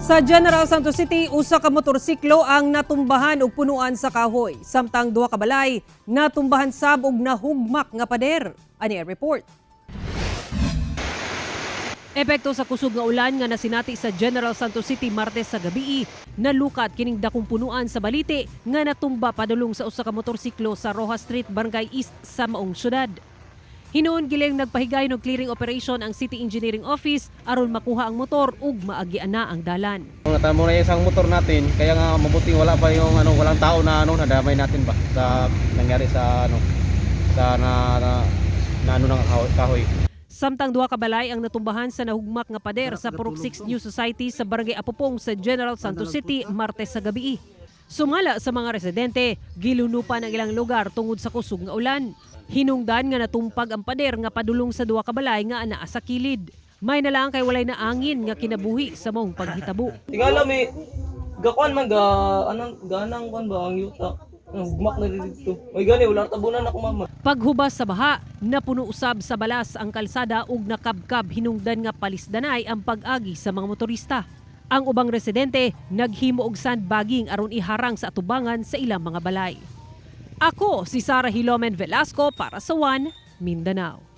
Sa General Santos City, usa ka motorsiklo ang natumbahan og punuan sa kahoy. Samtang duha ka balay natumbahan sab og nahugmak nga pader. Ani ang report. Epekto sa kusog nga ulan nga nasinati sa General Santos City Martes sa gabii, nalukat kining dakong punuan sa baliti nga natumba padulong sa usa ka motorsiklo sa Rojas Street, Barangay East sa maong syudad. Hinuon giling nagpahigayon og clearing operation ang City Engineering Office aron makuha ang motor ug maagian na ang dalan. Natamo na yung isang motor natin, kaya nga mabuti wala pa yung ano, walang tao na ano, nadamay natin ba sa nangyari sa ano sa na, na, na ano ng kahoy. Samtang duha ka balay ang natumbahan sa nahugmak nga pader sa Purok 6 New Society sa Barangay Apopong sa General Santos City Martes sa gabii. Sumala sa mga residente, gilunupan ang ilang lugar tungod sa kusog nga ulan. Hinungdan nga natumpag ang pader nga padulong sa duha ka balay nga anaa sa kilid. May na lang kay walay na angin nga kinabuhi sa maong paghitabo. Tingala may gakuan man ga anang ganang kuan ba ang yuta. Ang hugmak na dito. May gani wala tabunan ako, mama. Paghubas sa baha, napuno usab sa balas ang kalsada ug nakabkab hinungdan nga palisdanay ang pag-agi sa mga motorista. Ang ubang residente naghimo og sandbagging aron iharang sa atubangan sa ilang mga balay. Ako si Sara Hilomen Velasco para sa One Mindanao.